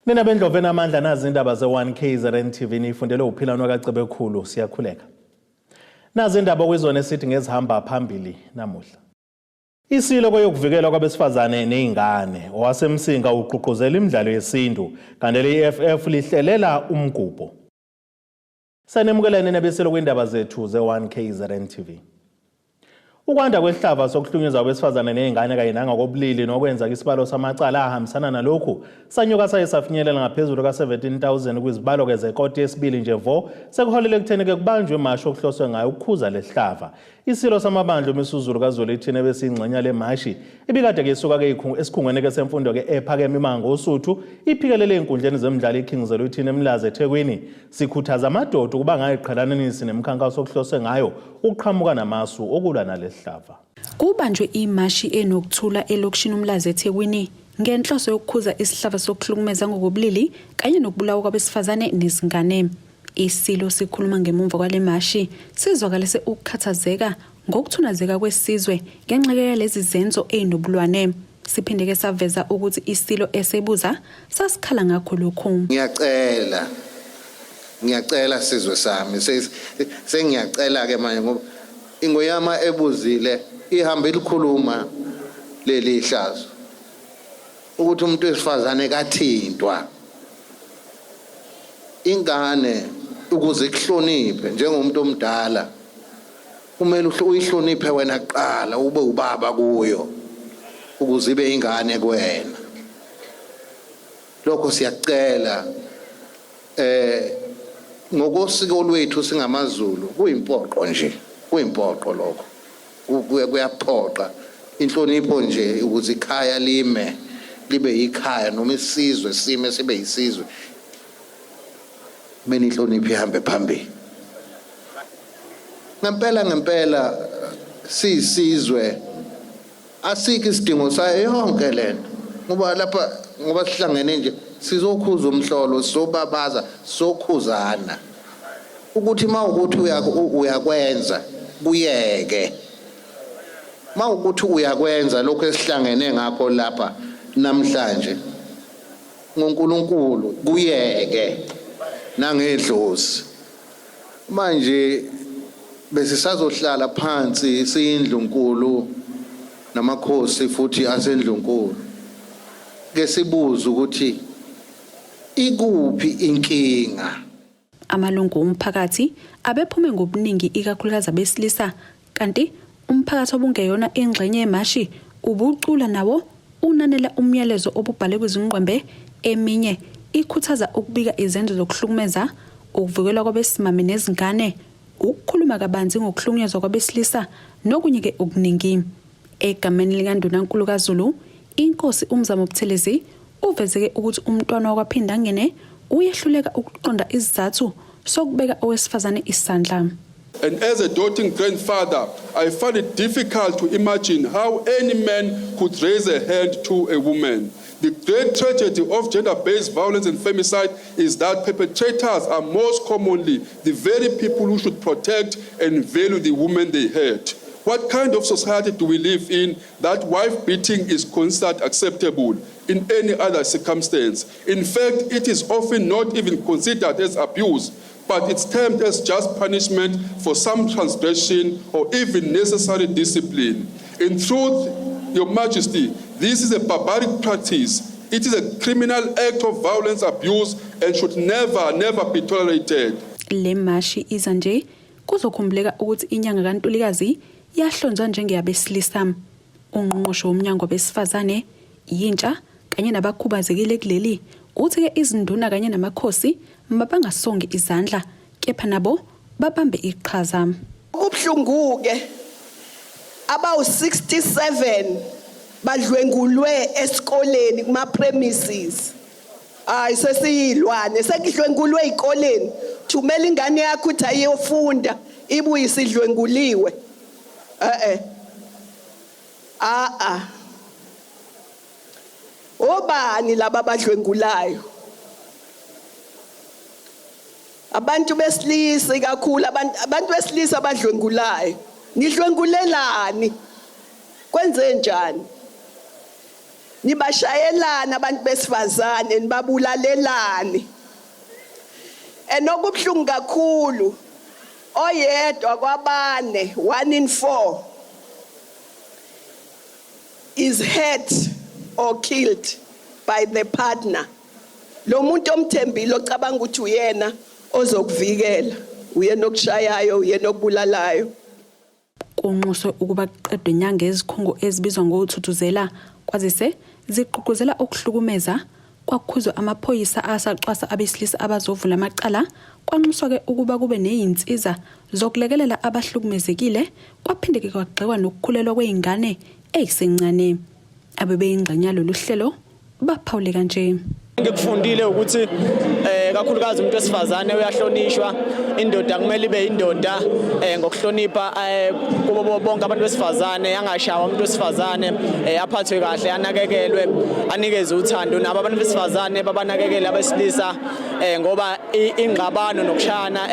Nina bendlovu enamandla, nazi indaba ze-1 KZN TV, niyifundele uphilano kaCebekhulu. Siyakhuleka. Nazi indaba okuyizona esithi ngezihamba phambili namuhla. Isilo kweyokuvikelwa kwabesifazane nezingane owaseMsinga ugqugquzela imidlalo yesintu, kanti le-EFF lihlelela umgubho. Sanemukelene nabesilo kwindaba zethu ze-1 KZN TV. Ukwanda kwesihlava sokuhlunyezwa kwabesifazane nezingane kanye nangokobulili nokwenza isibalo samacala ahambisana nalokhu sanyuka saye safinyelela ngaphezulu ka-17,000 kwizibalo-ke zekota yesibili nje vo, sekuholele ekutheni-ke kubanjwe imashi okuhloswe ngayo ukukhuza lesihlava. Isilo samabandla uMisuzulu kaZwelithini ebesiyingxenye le mashi ibikade-ke isuka-ke esikhungweni-ke semfundo-ke ephakeme iMangosuthu iphikelele ey'nkundleni zemidlalo iKing Zwelithini eMlazi eThekwini. Sikhuthaza amadoda ukuba angayiqhelanisi nemikhankaso okuhloswe ngayo ukuqhamuka namasu okulwa nalesihlava. Kubanjwe imashi enokuthula elokishini uMlazi eThekwini ngenhloso yokukhuza isihlava sokuhlukumeza ngokobulili kanye nokubulawa kwabesifazane nezingane. Isilo sikhuluma ngemumva kwale mashi sizwakalise ukukhathazeka ngokuthunazeka kwesizwe ngenxa yalezi zenzo ezinobulwane. Siphinde-ke saveza ukuthi isilo esebuza sasikhala ngakho lokhu. Ngiyacela, ngiyacela sizwe sami, sengiyacela ke manje ngoba ingonyama ebuzile ihambe ilikhuluma leli hlazo ukuthi umuntu wesifazane kathintwa ingane ukuze ikuhloniphe njengomuntu omdala, kumele uyihloniphe wena kuqala, ube ubaba kuyo ukuze ibe ingane kuwena. Lokho siyakucela ngokosiko lwethu singamaZulu, kuyimpoqo nje, kuyimpoqo lokho, kuyaphoqa inhlonipho nje ukuze ikhaya lime libe yikhaya noma isizwe sime sibe yisizwe, kumele inhlonipho ihambe phambili. Ngempela ngempela siyisizwe asikho isidingo sayo yonke lento, ngoba lapha ngoba sihlangene nje sizokhuza umhlolo, sizobabaza, sizokhuzana ukuthi uma ukuthi uyakwenza kuyeke, uma ukuthi uyakwenza lokho esihlangene ngakho lapha namhlanje ngoNkulunkulu kuyeke nangedlozi. Manje besisazohlala phansi siyindlunkulu namakhosi futhi asendlunkulu, ke sibuze ukuthi ikuphi inkinga. Amalungu omphakathi abephume ngobuningi ikakhulukazi abesilisa, kanti umphakathi obungeyona ingxenye yemashi ubucula nawo unanela umyalezo obubhalwe kwizingqwembe, eminye ikhuthaza ukubika izenzo zokuhlukumeza, ukuvikelwa kwabesimame nezingane, ukukhuluma kabanzi ngokuhlukunyezwa kwabesilisa nokunye-ke okuningi. Egameni likaNdunankulu kaZulu, iNkosi uMzamo Buthelezi uvezeke ukuthi umntwana wakwaPhindangene uyehluleka ukuqonda isizathu sokubeka owesifazane isandla. And as a doting grandfather, I find it difficult to imagine how any man could raise a hand to a woman. The great tragedy of gender-based violence and femicide is that perpetrators are most commonly the very people who should protect and value the women they hurt. What kind of society do we live in that wife beating is considered acceptable in any other circumstance? In fact, it is often not even considered as abuse, but it's termed as just punishment for some transgression or even necessary discipline. In truth, Your Majesty, this is a barbaric practice. It is a criminal act of violence, abuse, and should never, never be tolerated. Le mashi iza nje kuzokhumbuleka ukuthi inyanga kaNtulikazi yahlonzwa njengeyabesilisa. Ungqongqoshe womnyango wabesifazane, yintsha kanye nabakhubazekile kuleli uthi-ke izinduna kanye namakhosi mabangasongi izandla kepha nabo babambe iqhaza. Kubuhlungu-ke, abawu-67 badlwengulwe esikoleni kuma-premises. Hayi, sesiyilwane, sekudlwengulwe ezikoleni. Thumela ingane yakho ukuthi ayiyofunda, ibuye isidlwenguliwe. Eh eh. A a. Obani laba abadlwengulayo? Abantu besilisa kakhulu, abantu besilisa abadlwengulayo. Nidlwengulelani? Kwenze njani? Nibashayelana abantu besifazane, nibabulalelani. Enokubuhlungu kakhulu, oyedwa kwabane, 1 in 4, is hurt or killed by the partner. Lo muntu omthembile, ocabanga ukuthi uyena ozokuvikela, uyena okushayayo, uyena okubulalayo. Kunxuswe ukuba kuqedwe nya ngezikhungo ezibizwa ngothuthuzela, kwazise zigqugquzela ukuhlukumeza. Kwakhuzwa amaphoyisa asacwasa abesilisa abazovula amacala. Kwanxuswa-ke ukuba kube nezinsiza zokulekelela abahlukumezekile. Kwaphinde-ke kwagxekwa nokukhulelwa kwezingane ezisencane. Abebeyingxenye yalolu hlelo baphawule kanje. Ngikufundile ukuthi kakhulukazi umuntu wesifazane uyahlonishwa. Indoda kumele ibe indoda ngokuhlonipha kubo bonke abantu besifazane, angashawa umuntu wesifazane, aphathwe kahle, anakekelwe, anikezwe uthando. Nabo abantu besifazane babanakekele abesilisa, ngoba ingxabano nokushayana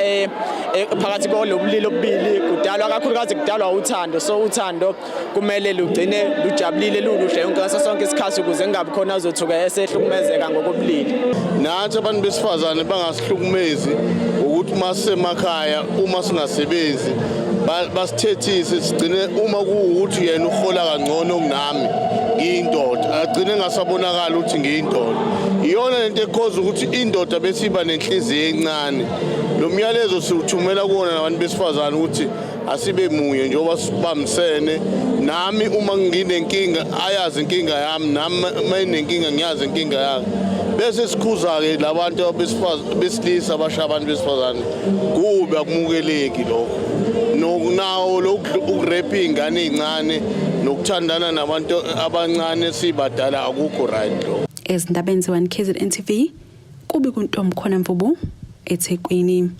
phakathi kolobulili obubili kudalwa kakhulukazi kudalwa uthando. So uthando kumele lugcine lujabulile, luluhle yonke ngaso sonke isikhathi, ukuze kungabi khona azothuka esehlukumezeka ngokobulili. Nathi abantu besifazane bangasihlukumezi ukuthi uma sisemakhaya, uma singasebenzi, basithethise, sigcine uma kuwukuthi yena uhola kangcono kunami ngiyindoda, agcine ngasabonakala ukuthi ngiyindoda. Iyona lento ekhoza ukuthi indoda besiba nenhliziyo encane. Lo myalezo siwuthumela kuwona nabantu besifazane ukuthi asibe munye njengoba sibambisene. Nami uma nginenkinga ayazi inkinga yami, nami uma enenkinga ngiyazi inkinga yakhe, bese sikhuza-ke labantu besilisa abashaya abantu besifazane. Kubi, akumukeleki lokho. Nawo lokhu ukurepha iy'ngane ey'ncane nokuthandana nabantu abancane sibadala, akukho right lokho. Ezindabeni ze-1 KZN TV, kubi kuntomkhona Mvubu, eThekwini.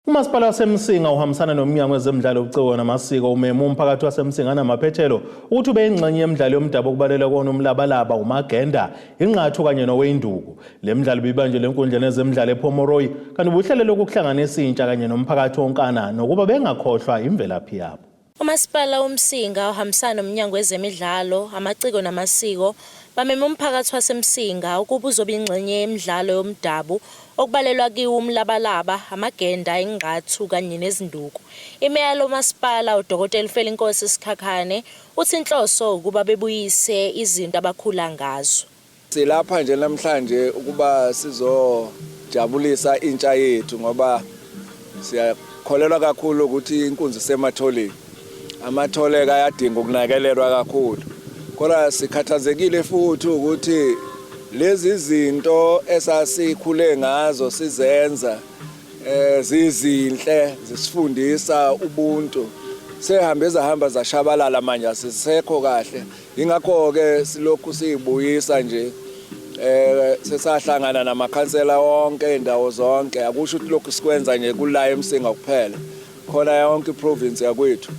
Umasipala waseMsinga uhambisana nomnyango wezemidlalo, ubuciko namasiko umema umphakathi waseMsinga namaphethelo ukuthi ube ingxenye yemidlalo yomdabu okubalelwa kona umlabalaba, umagenda, ingqathu kanye noweyinduku. Le midlalo ibibanjelwe enkundleni ezemidlalo ePomeroy, kanti ubuhlelo lokuhlanganisa intsha kanye nomphakathi wonkana nokuba bengakhohlwa imvelaphi yabo. Umasipala woMsinga uhambisana nomnyango wezemidlalo, amaciko namasiko bamema umphakathi waseMsinga ukuba uzobe ingxenye yemidlalo yomdabu okubalelwa kiwo umlabalaba, amagenda, ingqathu kanye nezinduku. Imeya lomasipala uDokotela Felinkosi Sikhakhane uthi inhloso ukuba bebuyise izinto abakhula ngazo. Silapha nje namhlanje ukuba sizojabulisa intsha yethu, ngoba siyakholelwa kakhulu ukuthi inkunzi isematholeni. Amathole ayadinga ukunakelelwa kakhulu. Kodwa sikhathazekile futhi ukuthi lezi zinto esasikhule ngazo sizenza zizinhle, zisifundisa ubuntu, sehambe zahamba zashabalala, manje asisekho kahle. Ingakho ke silokhu siyibuyisa nje. Sesahlangana namakhansela wonke indawo zonke. Akusho ukuthi lokhu sikwenza nje kula eMsinga kuphela, khona yonke iprovince yakwethu.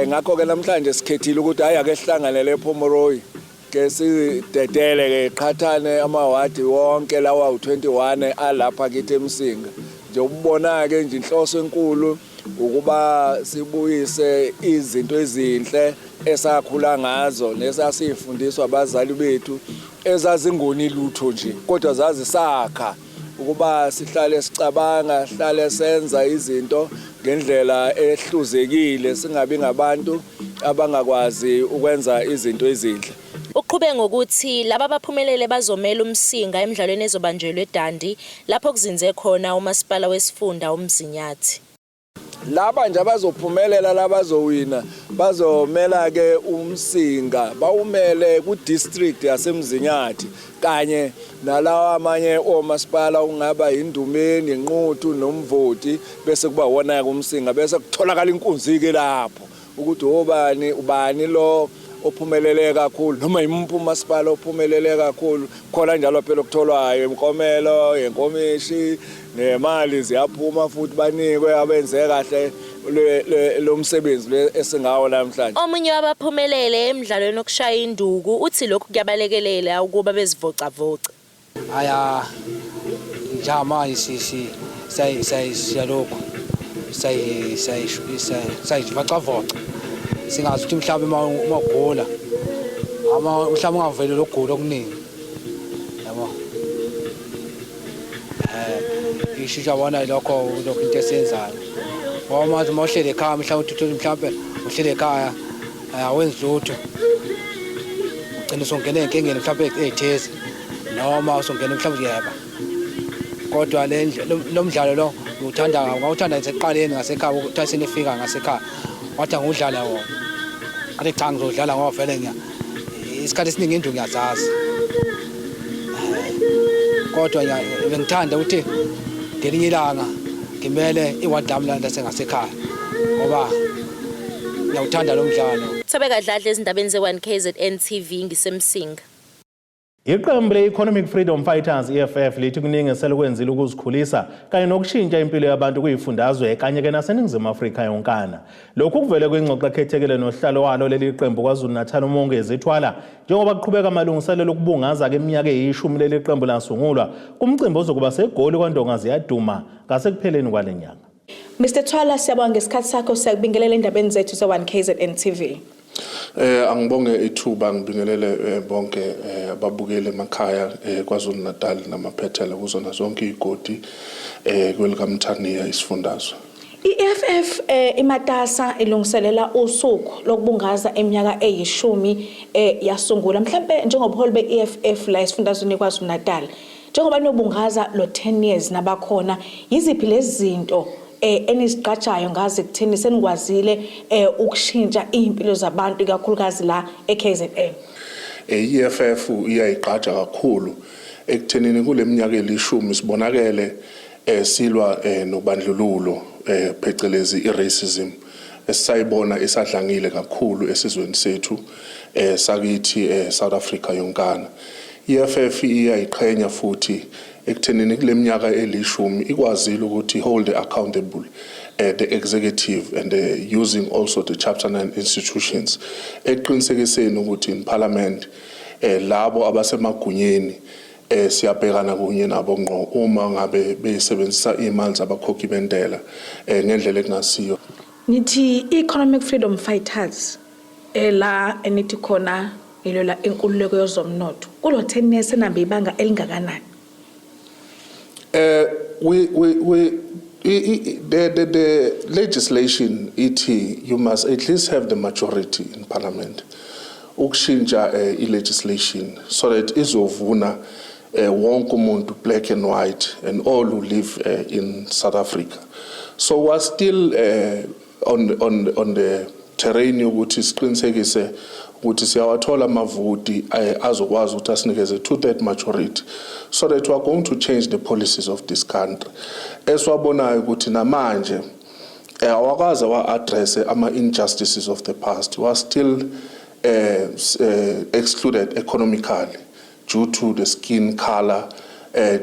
Ngakho ke namhlanje sikhethile ukuthi hayi, ake sihlanganele ePomeroy, ke sidedele ke qhathane amawadi wonke lawa u21 alapha kithi eMsinga nje. Ubona ke nje, inhloso enkulu ukuba sibuyise izinto ezinhle esakhula ngazo nesasifundiswa abazali bethu, ezazingoni lutho nje kodwa zazisakha ukuba sihlale sicabanga, sihlale senza izinto ngendlela ehluzekile, singabi ngabantu abangakwazi ukwenza izinto ezinhle. Uqhube ngokuthi laba abaphumelele bazomela uMsinga emidlalweni ezobanjelwa eDundee, lapho kuzinze khona umasipala wesifunda uMzinyathi. Laba nje abazophumelela, labazowina, bazomela ke uMsinga, bawumele ku district yaseMzinyathi kanye nalawa amanye omasipala, ungaba iNdumeni, iNquthu noMvoti, bese kuba wona ke uMsinga, bese kutholakala inkunzi ke lapho ukuthi obani, ubani lo ophumelele kakhulu noma imuphi umasipala ophumelele kakhulu. Khona njalo phela okutholwayo, imiklomelo yenkomishi nemali ziyaphuma futhi, banikwe abenze kahle lo msebenzi le esingawo namhlanje. Omunye wabaphumelele emidlalweni wokushaya induku uthi lokhu kuyabalekelela ukuba bezivocavoce. Aya, njengamanje siyalokhu sayivocavoca, singazi ukuthi mhlawumbe uma ugula Ama mhlawumbe ungaveli lokugula okuningi. Yabo. Isho yabona lokho lokho into esiyenzayo. Ngoba manje uma uhleli ekhaya mhlawumbe uthole mhlawumbe uhleli ekhaya awenzi lutho. Ugcina usungena ey'nkingeni mhlawumbe ey'thize noma usungena mhlawumbe uyeba. Kodwa le lo mdlalo lo ngiwuthanda ngawuthanda ngisekuqaleni ngasekhaya ukuthi senifika ngasekhaya wathi angiwudlale wona. Athi cha ngizodlala ngoba vele ngiya isikhathi esiningi indlu ngiyazazi. Kodwa bengithanda ukuthi ngelinye ilanga ngimele iwadi lami lasengasekhaya ngoba ngiyawuthanda lo mdlalo. Thobeka Dladla ezindabeni ze-1 KZN TV ngiseMsinga. Iqembu le-Economic Freedom Fighters EFF lithi kuningi eselikwenzile ukuzikhulisa kanye nokushintsha impilo yabantu kuyifundazwe kanye ke naseNingizimu Afrika yonkana. Lokhu kuvele kwingxoxo ekhethekile nohlalo walo leli qembu KwaZulu-Natal uMongezi Thwala njengoba kuqhubeka amalungiselelo okubungaza ke iminyaka eyishumi leli qembu lasungulwa kumcimbi ozokuba seGoli kwaNdonga ziyaduma ngasekupheleni kwale nyanga. Mr Thwala, siyabonga ngesikhathi sakho, siyakubingelela endabeni zethu ze-1 KZN TV. Angibonge ithuba, ngibingelele bonke ababukeli emakhaya KwaZulu Natal namaphethelo kuzona zonke izigodi kwelikaMthaniya isifundazwe. I-EFF imatasa ilungiselela usuku lokubungaza iminyaka eyishumi yasungula. Mhlambe njengobuholi be-EFF la esifundazweni KwaZulu Natal, njengoba nobungaza lo 10 years nabakhona, yiziphi lezi zinto enizigqajayo ngazi kuthini senikwazile ukushintsha impilo zabantu ikakhulukazi la eKZN? EFF iyayigqaja kakhulu ekuthenini kule minyaka elishumi sibonakele silwa nobandlululo, phecelezi i-racism esayibona isadlangile kakhulu esizweni sethu sakithi South Africa yonkana. EFF iyayiqhenya futhi ekuthenini kule minyaka elishumi ikwazile ukuthi hold accountable the executive and using also the chapter 9 institutions eqinisekiseni ukuthi in parliament labo abasemagunyeni siyabhekana kunye nabo ngqo uma ngabe besebenzisa imali zabakhokhi bentela ngendlela ekungasiyo. Nithi Economic Freedom Fighters la enithi khona nilwela inkululeko yezomnotho, kulo 10 years senambe ibanga elingakanani? We the legislation ithi you must at least have the majority in parliament ukushintsha i-legislation so that izovuna wonke umuntu, black and white and all who live in South Africa. So we're still on the terrain yokuthi siqinisekise ukuthi siyawathola amavoti azokwazi ukuthi asinikeze 2/3 majority so that we are going to change the policies of this country esiwabonayo ukuthi namanje awakaze wa-address ama-injustices of the past. We are still excluded economically due to the skin color,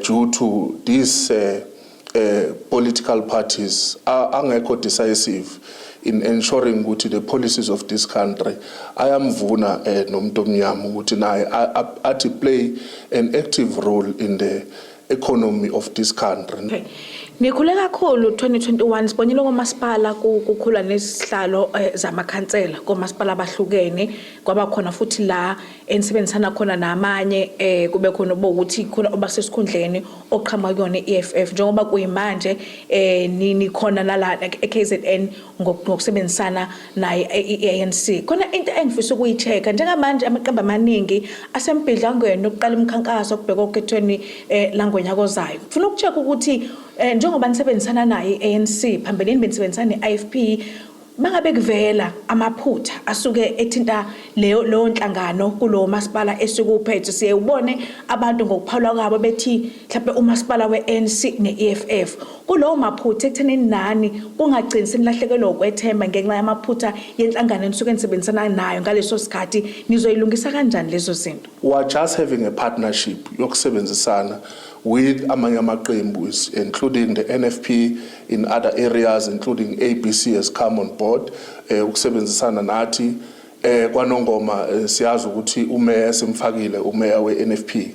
due to these political parties angekho decisive in ensuring ukuthi the policies of this country ayamvuna nomuntu omnyama ukuthi naye athi play an active role in the economy of this country. Okay. Nikhule kakhulu 2021, sibonile komasipala kukhula nesihlalo zamakhansela komasipala abahlukene, kwaba khona futhi la enisebenzisana khona namanye, kube khona ukuthi khona obasesikhundleni oqhamuka kuyona i-EFF. Njengoba kuyimanje nikhona nala e-KZN ngokusebenzisana naye i-ANC, khona into engifisa ukuyi-check-a njengamanje, amaqembu amaningi asembhidlangweni yokuqala imikhankaso okubheka okhethweni langonyaka ozayo. Ngifuna uku-check-a ukuthi njengoba nisebenzisana naye i-ANC, phambilini benisebenzisana ne-IFP, mangabe kuvela amaphutha asuke ethinta leyo nhlangano kulowo masipala esukuphethe, siye ubone abantu ngokuphawula kwabo bethi mhlawumbe umasipala we-ANC ne-EFF kulowo maphutha, ekuthenini nani kungagcini senilahlekelwe ukwethemba ngenxa yamaphutha yenhlangano enisuke nisebenzisana nayo ngaleso sikhathi, nizoyilungisa kanjani lezo zinto? We are just having a partnership yokusebenzisana with amanye amaqembu, including the NFP in other areas, including ABC has come on board ukusebenzisana nathi kwaNongoma. Siyazi ukuthi umeya simfakile, umeya we-NFP.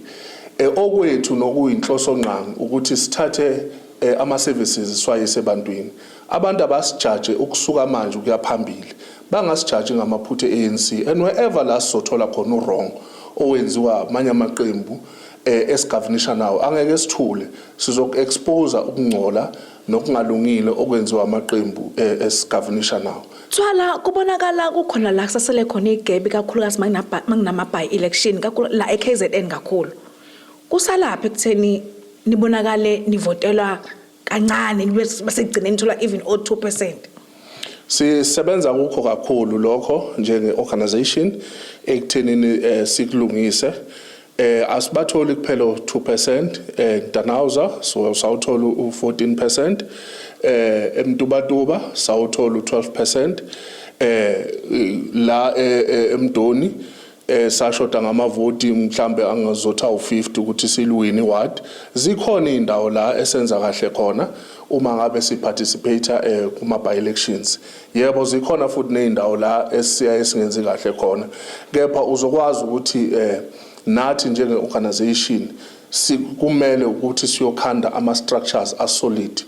Okwethu nokuyinhloso ngqangi ukuthi sithathe Ama services siwayise ebantwini. Abantu abasijaje ukusuka manje ukuya phambili, bangasijaji ngamaphutha e-ANC, and wherever la sizothola khona u-wrong owenziwa amanye amaqembu esigovernisha nawo, angeke sithule, sizoku-expose ukungcola nokungalungile okwenziwa amaqembu esigovernisha nawo. Thwala, kubonakala kukhona la kusasele khona igebe, kakhulukazi makunama by election, kakhulu la eKZN kakhulu. Kusalapha ekutheni nibonakale nivotelwa kancane, nibe basekugcineni nithola even o 2%. Sisebenza kukho kakhulu lokho njenge-organization ekuthenini sikulungise. Asibatholi kuphela u-2% Dannhauser, so sawuthola u-14%, eMtubatuba sawuthola u-12%, la eMdoni sashoda ngamavoti mhlambe angazotha u50 ukuthi siluwini ward. Zikhona indawo la esenza kahle khona uma ngabe siparticipate kuma by elections. Yebo, zikhona futhi nezindawo la esiya esingenzi kahle khona, kepha uzokwazi ukuthi nathi njenge organization kumele ukuthi siyokhanda ama structures a solid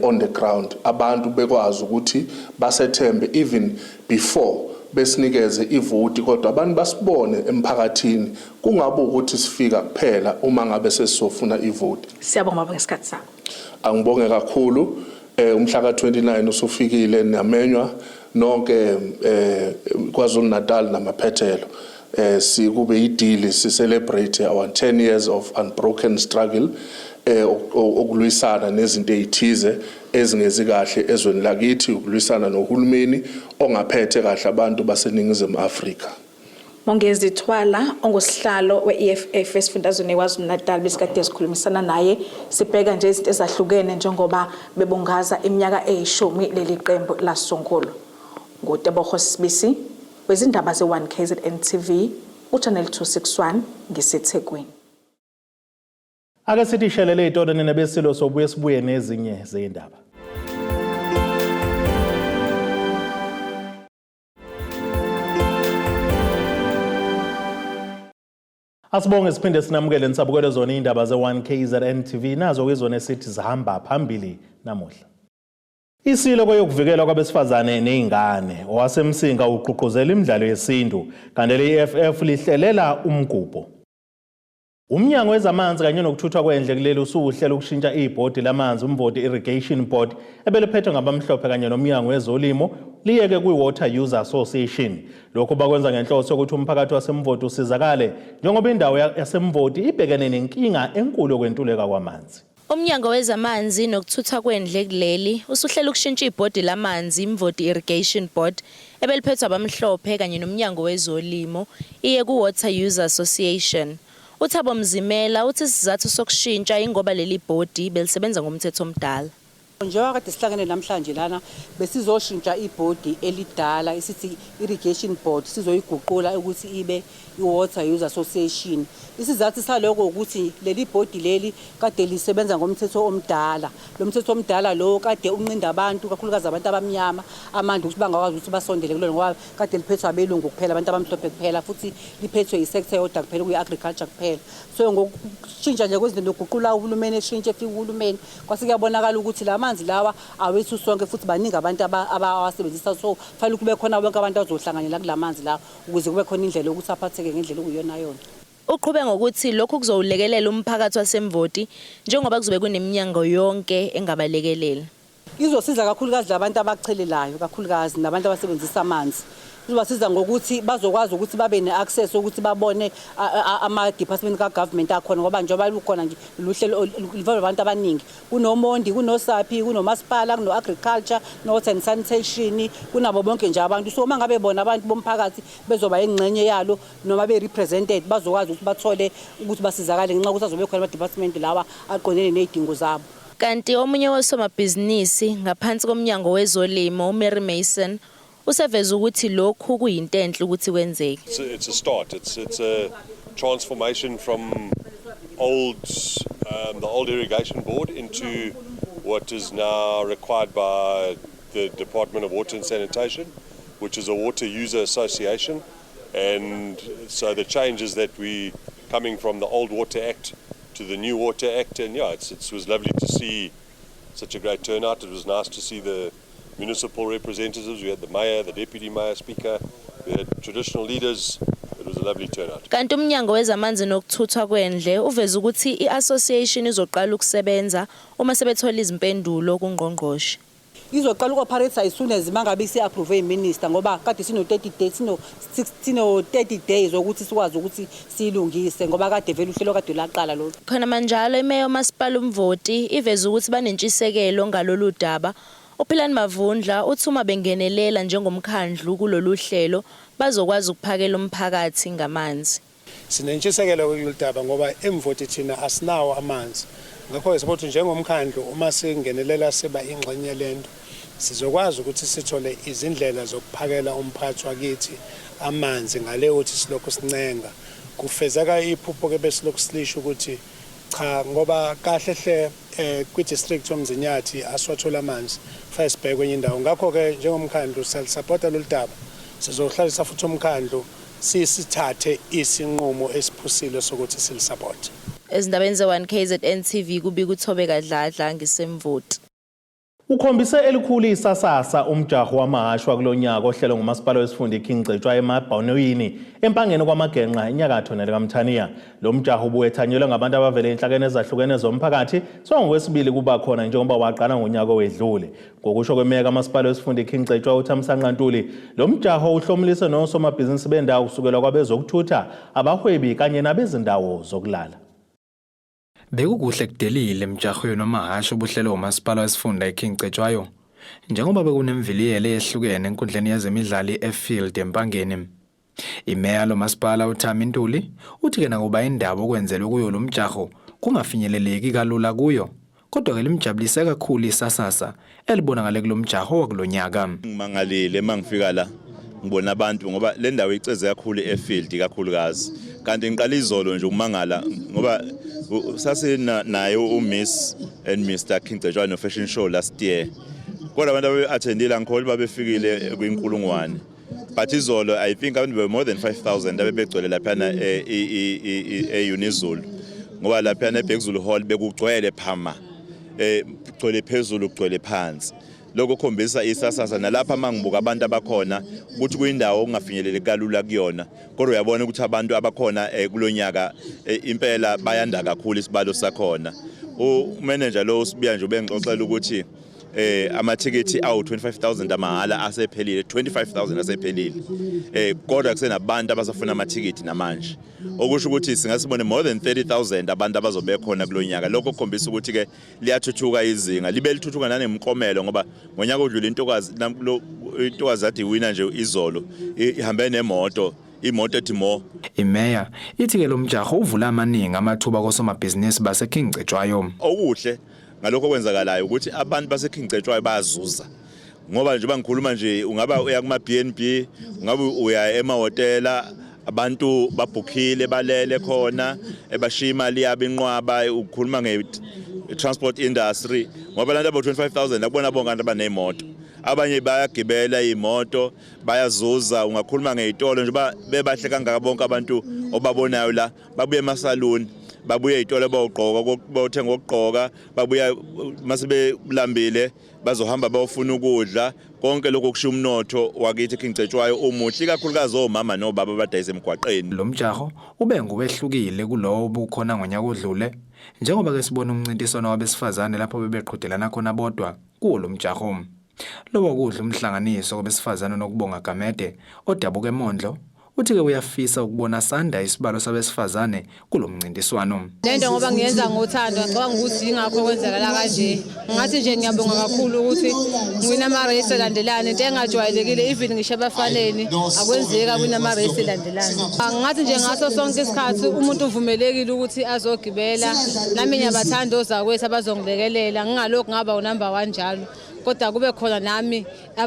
on the ground, abantu bekwazi ukuthi basethembe even before besinikeze ivoti, kodwa abantu basibone emphakathini, kungabe ukuthi sifika kuphela uma ngabe sesizofuna ivoti. Siyabonga baba ngesikhathi sakho. Angibonge kakhulu. Umhla ka29 usufikile, niyamenywa nonke KwaZulu Natal namaphethelo, sikube idili, si celebrate our 10 years of unbroken struggle okulwisana nezinto ezithize ezingezi kahle ezweni lakithi, ukulwisana nohulumeni ongaphethe kahle abantu baseNingizimu Afrika. Mongezi Thwala, ongusihlalo we-EFF esifundazweni KwaZulu Natal, besikade sikhulumisana naye, sibheka nje izinto ezahlukene njengoba bebungaza iminyaka eyishumi leli qembu lasungulwa. NguTebogo Sibisi wezindaba ze-1 KZN TV, uChannel 261, ngiseThekwini. Ake sithi shelele ey'tolo nina besilo, sobuye sibuye nezinye zey'ndaba. Asibonge siphinde sinamukele nisabukele zona iy'ndaba ze-1 KZN TV, nazo kuyizona esithi zihamba phambili namuhla. Isilo kweyokuvikelwa kwabesifazane ney'ngane owaseMsinga ugqugquzela imidlalo yesintu, kanti le-EFF lihlelela umgubho. Umnyango wezamanzi kanye nokuthuthwa kwendle kuleli usuhlela ukushintsha ibhodi lamanzi, uMvoti Irrigation Board, ebeliphethwe ngabamhlophe kanye nomnyango wezolimo, liyeke kwi-Water User Association. Lokhu bakwenza ngenhloso yokuthi umphakathi waseMvoti usizakale, njengoba indawo yaseMvoti ibhekene nenkinga enkulu yokwentuleka kwamanzi. Umnyango wezamanzi nokuthuthwa kwendle kuleli usuhlela ukushintsha ibhodi lamanzi, iMvoti Irrigation Board, ebeliphethwe abamhlophe kanye nomnyango wezolimo, iye ku-Water User Association. UThabo Mzimela uthi isizathu sokushintsha ingoba leli bhodi belisebenza ngomthetho omdala. Njengoba kade sihlangene namhlanje lana, besizoshintsha ibhodi elidala isithi Irrigation Board, sizoyiguqula ukuthi ibe i-Water User Association. Isizathu saloko ukuthi leli bhodi leli kade lisebenza ngomthetho omdala. Lo mthetho omdala lo kade unqinda abantu, kakhulukazi abantu abamnyama, amandla ukuthi bangakwazi ukuthi basondele kulona, ngoba kade liphethwe abelungu kuphela, abantu abamhlophe kuphela, futhi liphethwe i-sector eyodwa kuphela, kuyi-agriculture kuphela. So ngokushintsha nje kwezinto nokuguqula uhulumeni, eshintshe efika uhulumeni, kwase kuyabonakala ukuthi la manzi lawa awethu sonke, futhi baningi abantu abawasebenzisa, so fanele kube khona bonke abantu abazohlanganyela kula manzi lawa ukuze kube khona indlela yokuthi aphatheke ngendlela okuyiyona yona. Uqhube ngokuthi lokhu kuzowulekelela umphakathi waseMvoti njengoba kuzobe kuneminyango yonke engabalekelela. Izosiza kakhulukazi labantu abachelelayo, kakhulukazi nabantu abasebenzisa amanzi. Izobasiza ngokuthi bazokwazi ukuthi babe ne-access ukuthi babone ama-department ka-government akhona, ngoba njengoba lukhona nje luhlelo luvalwa abantu abaningi, kunoMondi, kunoSAPI, kunomasipala, kuno-agriculture, no-water and sanitation, kunabo bonke nje abantu. So uma ngabe bona abantu bomphakathi bezoba ingxenye yalo noma be-represented, bazokwazi ukuthi bathole ukuthi basizakale ngenxa yokuthi azobe khona ama-department lawa aqondene ney'dingo zabo. Kanti omunye wosomabhizinisi ngaphansi komnyango wezolimo, uMary Mason, useveze ukuthi lokhu kuyinto enhle ukuthi kwenzeke. It's a start. It's a transformation from the old irrigation board into what is now required by the Department of Water and Sanitation, which is a water user association. And so the change is that we coming from the old Water Act to the new Water Act. And yeah, it was lovely to see such a great turnout. It was nice to see the municipal representatives. We had the mayor, the deputy mayor, speaker, we had traditional leaders. It was a lovely turnout. Kanti uMnyango wezaManzi nokuThuthwa kweNdle uveze ukuthi i-association izoqala ukusebenza uma sebethola izimpendulo kungqongqoshe. Izoqala uku-operate as soon as mangabe isi-approve i-minister, ngoba kade sino-30 days, sino-30 days ukuthi sikwazi ukuthi siyilungise, ngoba kade vele uhlelo kade laqala lolu. Khona manjalo, imeya yomasipala uMvoti iveze ukuthi banentshisekelo ngalolu daba. UPhilani Mavundla uthi uma bengenelela njengomkhandlu kulolu hlelo bazokwazi ukuphakela umphakathi ngamanzi. Sinentshisekelo kulolu daba ngoba eMvoti thina asinawo amanzi. Ngakho-ke sibona ukuthi njengomkhandlu uma singenelela siba ingxenye lento sizokwazi ukuthi sithole izindlela zokuphakela umphakathi wakithi amanzi ngale ukuthi silokhu sincenga. Kufezeka iphupho-ke besilokhu silisho ukuthi cha, ngoba kahle hle kwi-district yoMzinyathi asiwathola amanzi, kufanele sibheke kwenye indawo. Ngakho-ke njengomkhandlu siyalisapota lolu daba, sizohlalisa futhi umkhandlu sisithathe isinqumo esiphusile sokuthi silisapote. Ezindabeni ze-1 KZN TV kubika uThobeka Dladla ngiseMvoti. Ukhombise elikhulu isasasa umjaho wamahhashi wakulonyaka ohlelwe ngumasipala wesifunda iKing Cetshwayo eMabhanoyini eMpangeni kwaMagenqa enyakatho nelikaMthaniya. Lo mjaho ubuwethanyelwe ngabantu abavele enhlakeni ezahlukene zomphakathi songokwesibili kuba khona njengoba waqala ngonyaka owedlule. Ngokusho kwemeya kamasipala wesifunda iKing Cetshwayo uThamsanqa Ntuli, lo mjaho uhlomulise nosomabhizinisi bendawo kusukela kwabezokuthutha, abahwebi kanye nabezindawo zokulala. Bekukuhle kudelile emjahweni wamahhashi obuhlelwe umasipala wesifunda iKing Cetshwayo, njengoba bekunemviliyelo eyehlukene enkundleni yezemidlalo i-Airfield eMpangeni. Imeya lo masipala uThami Ntuli uthi-ke nakuba indawo okwenzelwe kuyo lo mjaho kungafinyeleleki kalula kuyo, kodwa-ke limjabulise kakhulu isasasa elibonakale kulo mjaho wakulo nyaka. Ngimangalile uma ngifika la ngibona abantu, ngoba le ndawo iceze kakhulu e-field kakhulukazi, kanti ngiqala izolo nje ukumangala ngoba sasinaye uMiss and Mr King Cetshwayo no fashion show last year, kodwa abantu ababe-attendile angikholi babefikile kwinkulungwane, but izolo I think abantu were more than 5000 abebegcwele laphana e-Unizulu, ngoba laphana eBhekuzulu Hall bekugcwele phama, kugcwele phezulu, kugcwele phansi. Lokho kukhombisa isasasa nalapha uma ngibuka abantu abakhona ukuthi kuyindawo okungafinyeleli kalula kuyona, kodwa uyabona ukuthi abantu abakhona kulonyaka impela bayanda kakhulu isibalo sakhona. Umanager lo usibuya nje ubengixoxela ukuthi amathikithi awu 25,000 amahhala asephelile, 25,000 asephelile, kodwa kusenabantu abasafuna amathikithi namanje, okusho ukuthi singasibone more than 30,000 abantu abazobe khona kulonyaka. Lokho kukhombisa ukuthi ke liyathuthuka izinga, libe lithuthuka nanemklomelo, ngoba ngonyaka odlule intokazi ade iwina nje izolo ihambe nemoto, imoto ethi mo. Imeya ithi-ke lo mjaho uvula amaningi amathuba kosomabhizinisi baseKing Cetshwayo. Okuhle ngalokho okwenzakalayo ukuthi abantu baseKing Cetshwayo bayazuza, ngoba njengoba ngikhuluma nje ungaba uya kuma B&B, ungabe uya emahhotela, abantu babhukhile balele khona, ebashiya imali yabo inqwaba. Ukukhuluma nge-transport industry, ngoba abantu abo 25,000 akubona bonke abantu abaney'moto, abanye bayagibela iy'moto, bayazuza. Ungakhuluma ngey'tolo, njengoba bebahle kangaka bonke abantu obabonayo la, babuye emasaluni, babuye ey'tolo bayogqoka, bayothenga okugqoka, babuya mase belambile bazohamba bayofuna ukudla. Konke lokho kushiya umnotho wakithi King Cetshwayo umuhle, ikakhulukazi omama nobaba abadayisa emgwaqeni. Lo mjaho ube ngowehlukile kulowo obukhona ngonyaka odlule, njengoba-ke sibona umncintiswano wabesifazane lapho bebeqhudelana khona bodwa kuwo lo mjaho. Lo wakudla umhlanganiso kwabesifazane noKubonga Gamede odabuka eMondlo uthi-ke uyafisa ukubona sanda isibalo sabesifazane kulo mncintiswano. Lento ngoba ngiyenza ngothando, ngicabanga ukuthi yingakho kwenzakala kanje. Ngathi nje ngiyabonga kakhulu ukuthi ngiwina ama-race elandelana, into engajwayelekile, even ngisho abafaneni akwenzeki awina ama-race elandelana. Ngathi nje ngaso sonke isikhathi umuntu uvumelekile ukuthi azogibela, nami ngiyabathanda ozakwethu abazongilekelela, ngingalokhu ngaba unumber 1 njalo, kodwa kube khona nami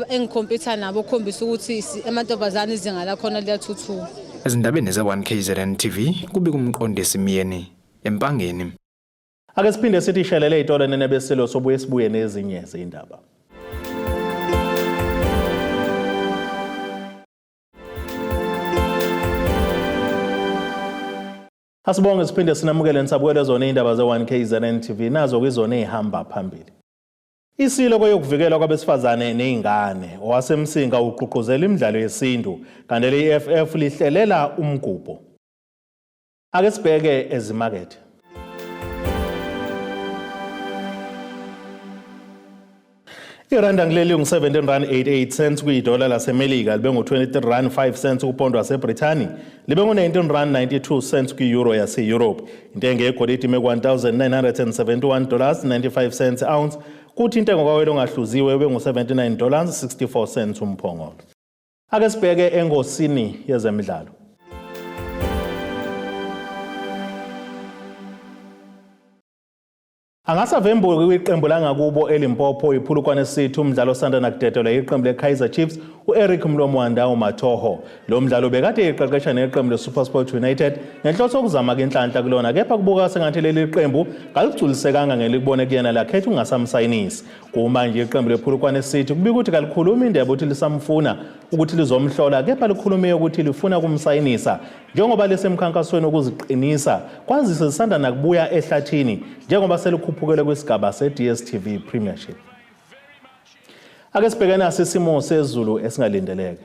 engikhompyutha nabo ukukhombisa ukuthi amantombazane izinga lakhona liyathuthuka. Ezindabeni ze-1 KZN TV kubika uMqondisi Myeni eMpangeni. Ake siphinde sithi shelele ey'tolo nenebesilo, sobuye sibuye nezinye zey'ndaba. Asibonge siphinde sinamukele nisabukele zona iy'ndaba ze-1 KZN TV, nazo kwizona ey'hamba phambili. Isilo kweyokuvikelwa kwabesifazane nezingane owaseMsinga ugqugquzela imidlalo yesintu kanti le-EFF lihlelela umgubho. Ake sibheke ezimakethe. Iranda kuleli ungu-17 rand 88 cents kuyidola laseMelika libe ngu-23 rand 5 cents kupondo waseBrithani libe ngu-19 rand 92 cents kwi-euro yase-Europe. Intengo yegolide ime ku-1971 dollars 95 cents ounce kuthi intengo kawele ongahluziwe ube ngu-79 dollars 64 cents umphongolo. Ake sibheke engosini yezemidlalo. Angasavembuki kwiqembu langakubo eLimpopo iPhulukwane City umdlalo osanda nakudedelwa iqembu leKaizer Chiefs u-Eric Mlomwanda uMathoho. Lo mdlalo bekade eqeqesha neqembu leSuperSport United ngenhloso yokuzama inhlanhla kulona kepha kubuka sengathi leli qembu kaligculisekanga ngelikubone kuyena lakhetha ukungasamsayinisi. Kumanje iqembu lePhulukwane City kubika ukuthi kalikhulumi indaba ukuthi lisamfuna ukuthi lizomhlola kepha likhulume ukuthi lifuna ukumsayinisa njengoba lisemkhankasweni wokuziqinisa kwazise zisanda nakubuya ehlathini njengoba selikhuphukele kwisigaba se-DStv Premiership. Ake sibheke naso isimo sezulu esingalindeleke.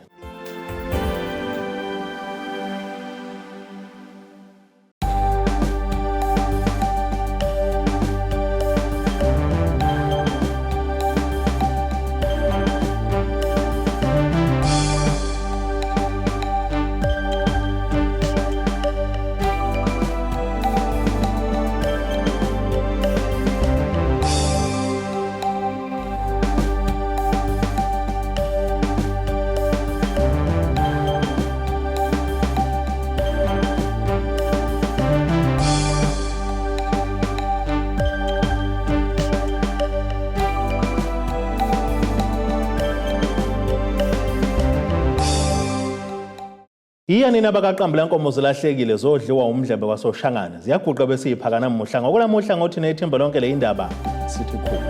Iya nina bakaqambula nkomo zilahlekile zodliwa umdlebe kwaSoshangane ziyaguqa bese iphaka namuhla ngokulamuhla ngothi nethimba lonke le indaba sithi khu.